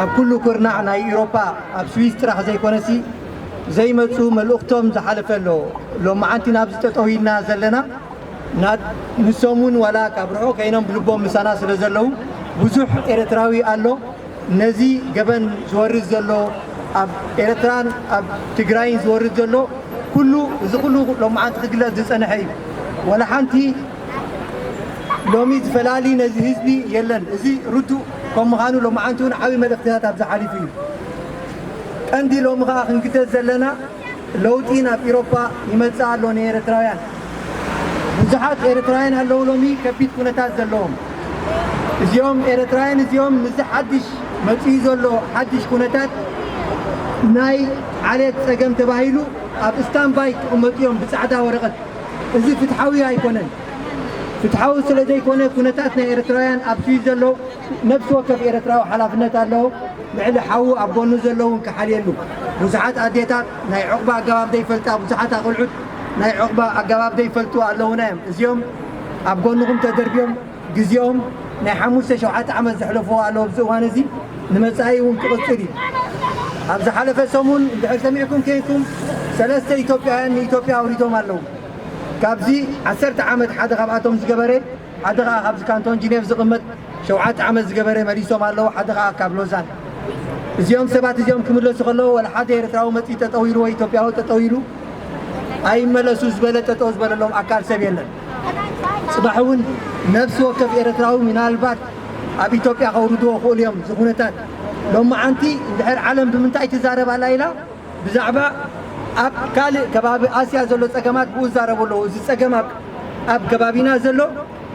ኣብ ኩሉ ኩርናዕ ናይ ኢሮፓ ኣብ ስዊስ ጥራሕ ዘይኮነሲ ዘይመጹ መልእኽቶም ዝሓለፈ ኣሎ። ሎመዓንቲ ናብዚ ጠጠው ኢልና ዘለና ና-፣ ንሶም እውን ዋላ ካብ ርሑቕ ከይኖም ብልቦም ምሳና ስለ ዘለዉ ብዙሕ ኤርትራዊ ኣሎ። ነዚ ገበን ዝወርድ ዘሎ ኣብ ኤርትራን ኣብ ትግራይን ዝወርድ ዘሎ ኩሉ እዚ ኩሉ ሎመዓንቲ ክግለጽ ዝጸንሐ እዩ። ወላ ሓንቲ ሎሚ ዝፈላሊ ነዚ ህዝቢ የለን። እዚ ርዱእ ከም ምዃኑ ሎመዓንቲ እውን ዓብዪ መልእኽትታት ኣብዚ ሓሊፉ እዩ። ቀንዲ ሎሚ ኸዓ ክንግደስ ዘለና ለውጢ ናብ ኢሮፓ ይመጽእ ኣሎ ንኤርትራውያን። ብዙሓት ኤርትራውያን ኣለዉ ሎሚ ከቢድ ኩነታት ዘለዎም። እዚኦም ኤርትራውያን እዚኦም ምስዚ ሓድሽ መጺኡ ዘሎ ሓድሽ ኩነታት ናይ ዓሌት ጸገም ተባሂሉ ኣብ ስታንባይ ክቕመጡ እዮም ብጻዕዳ ወረቐት። እዚ ፍትሓዊ ኣይኮነን። ፍትሓዊ ስለ ዘይኮነ ኩነታት ናይ ኤርትራውያን ኣብ ስዊስ ዘሎ ነፍሲ ወከፍ ኤርትራዊ ሓላፍነት ኣለዎ። ልዕሊ ሓዉ ኣብ ጎኑ ዘለውን ክሓልየሉ። ብዙሓት ኣዴታት ናይ ዕቑባ ኣገባብ ዘይፈልጣ፣ ብዙሓት ኣቕልዑት ናይ ዕቑባ ኣገባብ ዘይፈልጡ ኣለዉና እዮም። እዚኦም ኣብ ጎንኹም ተደርብዮም ግዜኦም ናይ ሓሙሽተ ሸውዓተ ዓመት ዘሕለፍዎ ኣለዉ። ኣብዚ እዋን እዚ ንመጻኢ እውን ክቕጽል እዩ። ኣብ ዝሓለፈ ሰሙን እንድሕር ሰሚዕኩም ኬንኩም ሰለስተ ኢትዮጵያውያን ንኢትዮጵያ ኣውሪዶም ኣለዉ። ካብዚ ዓሰርተ ዓመት ሓደ ካብኣቶም ዝገበረ፣ ሓደ ኸዓ ካብዚ ካንቶን ጂኔቭ ዝቕመጥ ሸውዓተ ዓመት ዝገበረ መሊሶም ኣለዉ፣ ሓደ ኸዓ ካብ ሎዛን። እዚኦም ሰባት እዚኦም ክምለሱ ከለዉ ወላ ሓደ ኤርትራዊ መጺኡ ጠጠው ኢሉ ወይ ኢትዮጵያዊ ጠጠው ኢሉ ኣይመለሱ ዝበለ ጠጠው ዝበለሎም ኣካል ሰብ የለን። ጽባሕ እውን ነፍሲ ወከፍ ኤርትራዊ ምናልባት ኣብ ኢትዮጵያ ከውርድዎ ክእሉ እዮም። እዚ ኩነታት ሎመዓንቲ እንድሕር ዓለም ብምንታይ ትዛረብ ኣላ ኢላ ብዛዕባ ኣብ ካልእ ከባቢ ኣስያ ዘሎ ጸገማት ብኡ ዝዛረቡ ኣለዉ። እዚ ጸገም ኣብ፣ ኣብ ከባቢና ዘሎ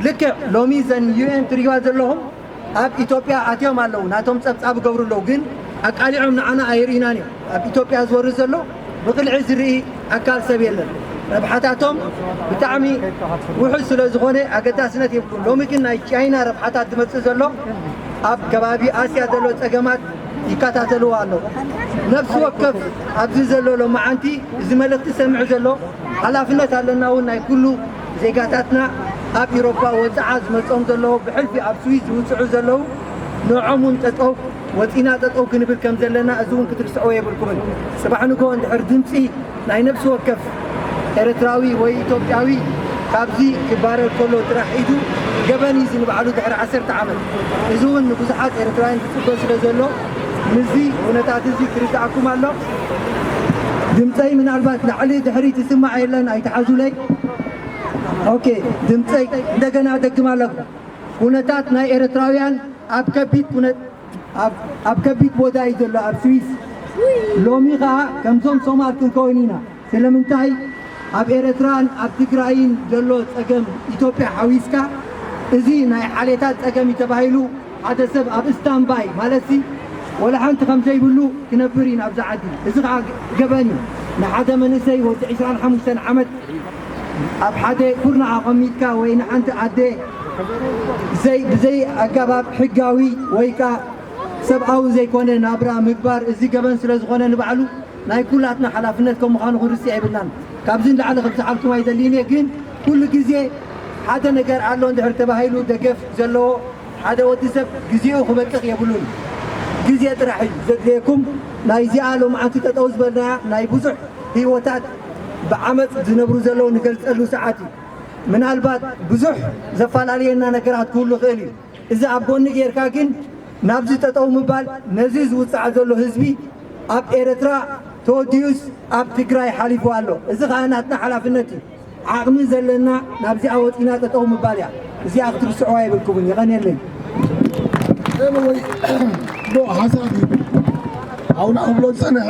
ልክዕ ሎሚ ዘን ዩ ኤን ትርእይዋ ዘለኹም ኣብ ኢትዮጵያ ኣትዮም ኣለዉ። ናቶም ጸብጻብ ይገብሩ ኣለዉ፣ ግን ኣቃሊዖም ንዓና ኣየርእዩናን እዮም። ኣብ ኢትዮጵያ ዝወርድ ዘሎ ብቕልዒ ዝርኢ ኣካል ሰብ የለን። ረብሓታቶም ብጣዕሚ ውሑድ ስለ ዝኾነ ኣገዳስነት የብሉን። ሎሚ ግን ናይ ቻይና ረብሓታት ዝመጽእ ዘሎ ኣብ ከባቢ ኣስያ ዘሎ ጸገማት ይከታተልዎ ኣለዉ። ነፍሲ ወከፍ ኣብዚ ዘሎ ሎመዓንቲ እዚ መልእኽቲ ዝሰምዕ ዘሎ ሓላፍነት ኣለና እውን ናይ ኩሉ ዜጋታትና ኣብ ኢሮፓ ወጽዓ ዝመጾም ዘለዉ ብሕልፊ ኣብ ስዊስ ዝውጽዑ ዘለዉ ንዖም እውን ጠጠው ወጺና ጠጠው ክንብል ከም ዘለና እዚ እውን ክትርስዕዎ የብልኩምን። ጽባሕ ንግሆ እንድሕር ድምጺ ናይ ነፍሲ ወከፍ ኤርትራዊ ወይ ኢትዮጵያዊ ካብዚ ክባረር ከሎ ጥራሕ ኢዱ ገበን እዩ እዚ ንባዕሉ ድሕሪ ዓሰርተ ዓመት። እዚ እውን ንብዙሓት ኤርትራውያን ዝጽበ ስለ ዘሎ ምስዚ ኩነታት እዚ ክርድኣኩም ኣሎ። ድምፀይ ምናልባት ላዕሊ ድሕሪት ይስማዕ የለን ኣይትሓዙለይ። ኦኬ፣ ድምፀይ እንደገና ደግም ኣለኩ። ኩነታት ናይ ኤርትራውያን ኣብ ከቢድ ኩነት ኣብ፣ ኣብ ከቢድ ቦታ እዩ ዘሎ ኣብ ስዊስ። ሎሚ ኸዓ ከምዞም ሶማል ክንከውን ኢና። ስለምንታይ ኣብ ኤርትራን ኣብ ትግራይን ዘሎ ጸገም ኢትዮጵያ ሓዊስካ እዚ ናይ ዓሌታት ጸገም እዩ ተባሂሉ ሓደ ሰብ ኣብ ስታንባይ ማለትሲ ወላ ሓንቲ ከም ዘይብሉ ክነብር እዩ ናብዚ ዓዲ። እዚ ኸዓ ገበን እዩ። ንሓደ መንእሰይ ወዲ ዕስራን ሓሙሽተን ዓመት ኣብ ሓደ ኩርናዕ ኣቐሚጥካ ወይ ንሓንቲ ኣደ ብዘይ፣ ብዘይ ኣገባብ ሕጋዊ ወይ ከኣ ሰብኣዊ ዘይኮነ ናብራ ምግባር እዚ ገበን ስለ ዝኾነ ንባዕሉ ናይ ኩላትና ሓላፍነት ከም ምዃኑ ክንርስዕ የብልናን። ካብዚ ንላዕሊ ክብዝሓልኩም ኣይደልይን እየ፣ ግን ኩሉ ግዜ ሓደ ነገር ኣሎ እንድሕር ተባሂሉ ደገፍ ዘለዎ ሓደ ወዲ ሰብ ግዜኡ ክበቅቕ የብሉን። ግዜ ጥራሕ እዩ ዘድልየኩም። ናይዚኣ ሎምዓንቲ ጠጠው ዝበልናያ ናይ ብዙሕ ህይወታት ብዓመፅ ዝነብሩ ዘለዉ ንገልፀሉ ሰዓት እዩ። ምናልባት ብዙሕ ዘፈላለየና ነገራት ክህሉ ይኽእል እዩ። እዚ ኣብ ጎኒ ጌርካ ግን ናብዚ ጠጠው ምባል ነዚ ዝውፃዕ ዘሎ ህዝቢ ኣብ ኤርትራ ተወዲኡስ ኣብ ትግራይ ሓሊፉ ኣሎ። እዚ ኸዓ ናትና ሓላፍነት እዩ። ዓቕሚ ዘለና ናብዚኣ ወፂና ጠጠው ምባል እያ። እዚኣ ክትርስዕዋ የብልኩምን። የቐንየለይ። ወይ ዶ ሓሳብ እዩ። ኣብና ክብሎ ዝፀንሐ